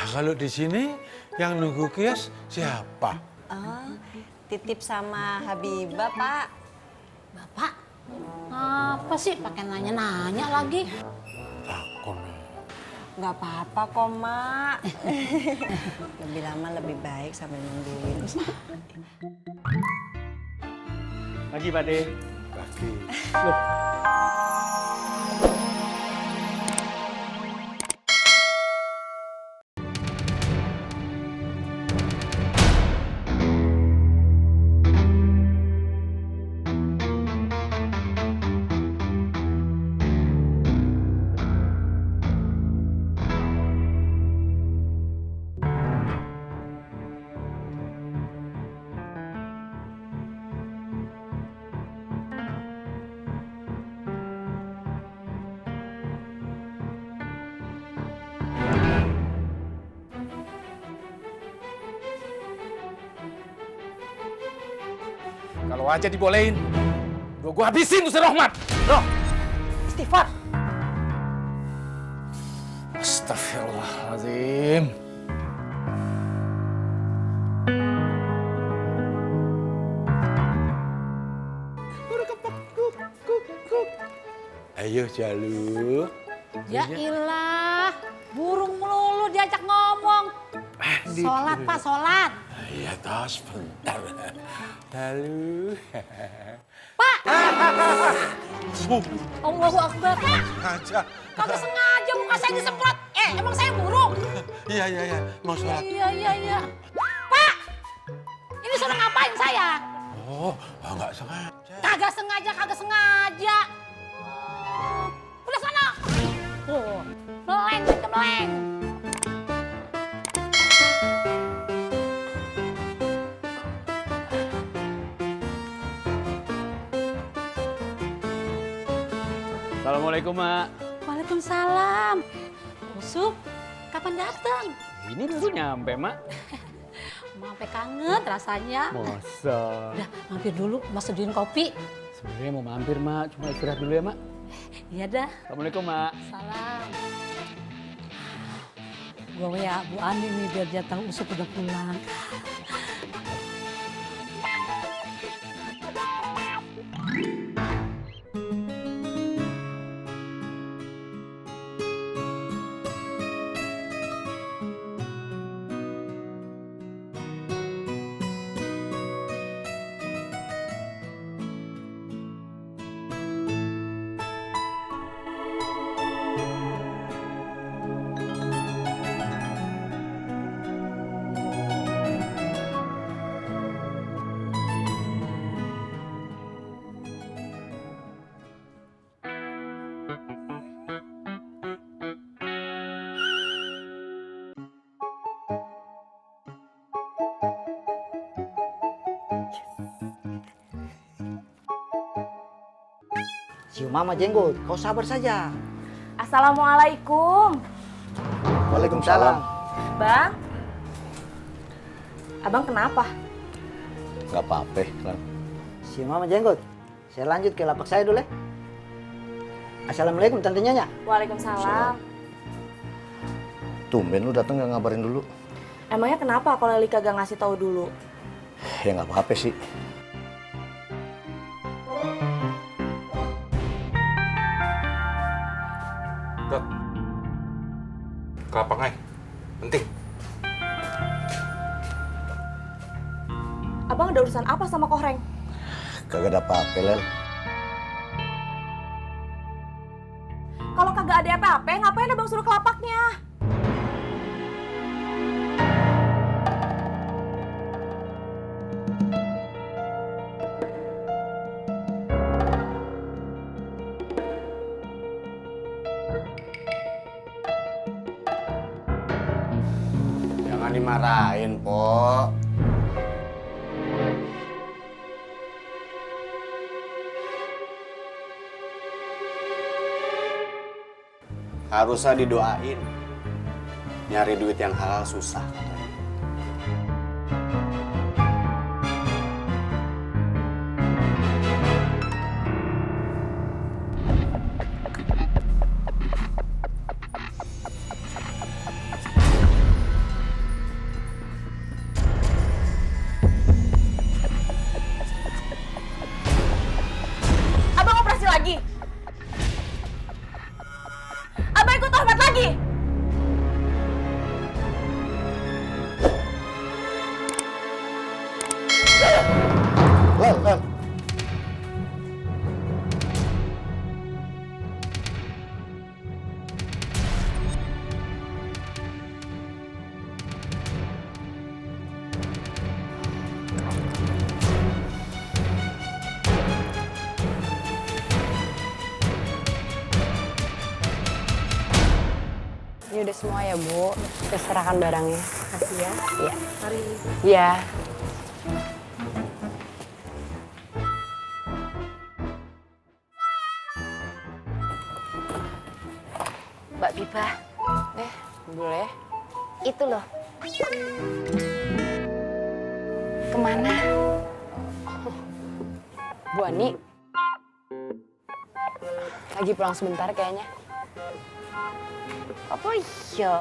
kalau di sini yang nunggu kios siapa? Oh, titip sama Habibah, Pak. Bapak, apa sih pakai nanya-nanya lagi? Takon. Nggak apa-apa kok, Mak. Lebih lama lebih baik sambil nungguin. Pagi, Pak De. Lagi. Loh. Kalau aja dibolehin, gua habisin tuh si Rohmat. Roh, istighfar. Astagfirullahaladzim. Ayo Jalu. Ya ilah, burung melulu diajak ngomong. Sholat, Pak, sholat. Iya toh sebentar. Jalu. Pak! Allahu Akbar, Pak. Aja. Kagak sengaja muka saya disemprot. Emang saya burung? Iya. Mau sholat. Iya. Pak! Ini suruh ngapain saya? Oh, nggak sengaja. Kagak sengaja. Udah sana. Meleng, meleng. Assalamualaikum, Mak. Waalaikumsalam. Usuk, kapan datang? Ini baru nyampe, Mak. Sampai kangen rasanya. Masa? Udah, mampir dulu, Mas sediain kopi. Sebenarnya mau mampir, Mak. Cuma istirahat dulu ya, Mak. Iya dah. Assalamualaikum, Mak. Salam. Gua ya Bu Ani nih biar dia tahu Usuk udah pulang. Cium mama jenggot, kau sabar saja. Assalamualaikum. Waalaikumsalam. Bang, abang kenapa? Gak apa-apa, Lan. Cium mama jenggot. Saya lanjut ke lapak saya dulu ya. Assalamualaikum Tante Nyonya. Waalaikumsalam. Tumben lu datang gak ngabarin dulu. Emangnya kenapa kalau Lika gak ngasih tahu dulu? Ya gak apa-apa sih. Dot. Kelapa ngai. Penting. Abang ada urusan apa sama Kohreng? Kagak ada apa-apa, Lel. Kalau kagak ada apa-apa, ngapain abang suruh ke lapaknya? Jangan dimarahin, Po. Harusnya didoain. Nyari duit yang halal susah katanya. udah semua ya, Bu. Kita serahkan barangnya. Makasih ya. Iya. Mari. Iya. Mbak Biba, Boleh. itu loh. Kemana? Bu Ani. Lagi pulang sebentar kayaknya. Oh iya.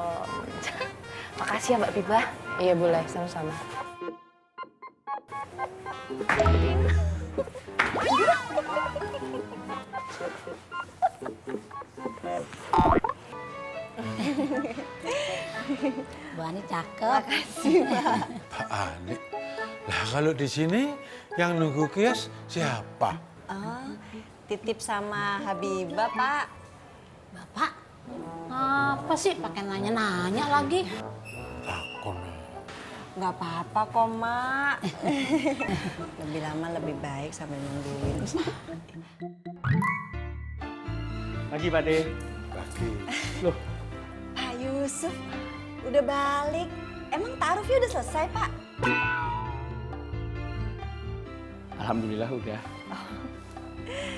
Makasih ya Mbak Biba. Iya boleh, sama-sama. Bu Ani cakep. Pak Ani. Lah kalau di sini yang nunggu kios siapa? Oh, titip sama Habibah, Pak. Bapak, apa sih pakai nanya-nanya lagi? Takon. Nggak apa-apa kok, Mak. Lebih lama lebih baik sambil nungguin. Lagi Pak De. Lagi. Loh, Pak Yusuf, udah balik. Emang taarufnya udah selesai, Pak? alhamdulillah udah.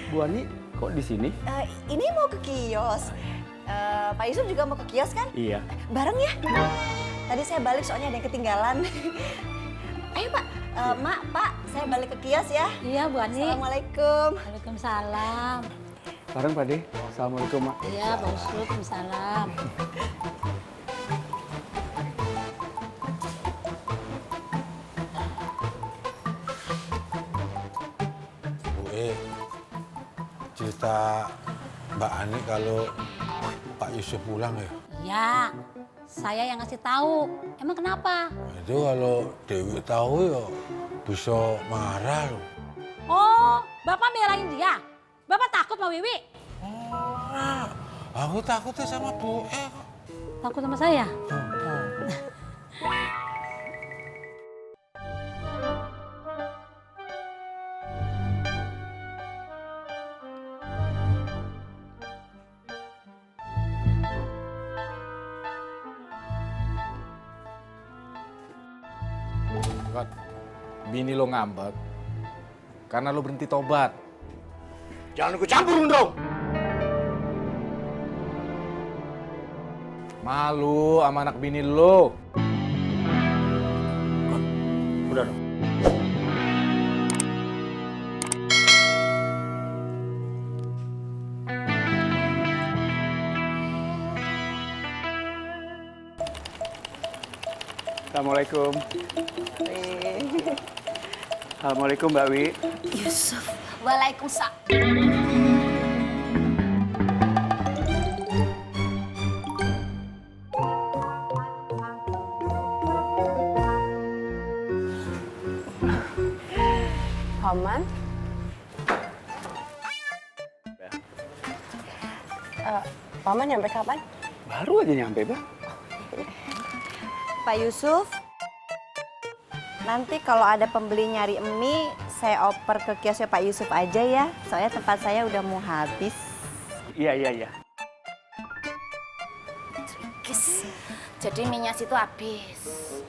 Bu Ani kok di sini? Ini mau ke kios. Pak Yusuf juga mau ke kios kan? Iya. Bareng ya? Tadi saya balik soalnya ada yang ketinggalan. Ayo Pak, Mak, Pak, saya balik ke kios ya. Iya Bu Ani. Assalamualaikum. Waalaikumsalam. Bareng Pak De. Assalamualaikum Mak. Iya Pak Yusuf, salam. Bu cerita Mbak Ani kalau Pak Yusuf pulang ya? Iya, saya yang ngasih tahu. Emang kenapa? Itu kalau Dewi tahu ya bisa marah loh. Oh, Bapak belain dia? Bapak takut sama Wiwi? Nah, aku takutnya sama Bu Takut sama saya? Kot, bini lo ngambek karena lo berhenti tobat. Jangan ikut campur dong. Malu sama anak bini lo. Udah dong. Assalamualaikum. Assalamualaikum Mbak Wi. Yusuf, waalaikumsalam. Paman. Paman nyampe kapan? Baru aja nyampe, Bang. Pak Yusuf, nanti kalau ada pembeli nyari mie, saya oper ke kiosnya Pak Yusuf aja ya. Soalnya tempat saya udah mau habis. Iya. Kis. Jadi minyak situ habis.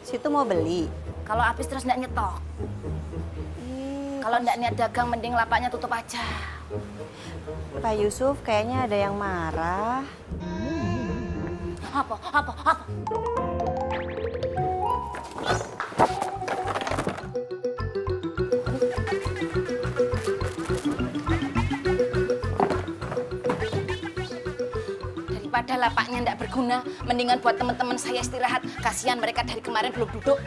Situ mau beli. Kalau habis terus nggak nyetok. Kalau nggak niat dagang, mending lapaknya tutup aja. Pak Yusuf kayaknya ada yang marah. Apa? Daripada lapaknya nggak berguna, mendingan buat teman-teman saya istirahat. Kasihan mereka dari kemarin belum duduk.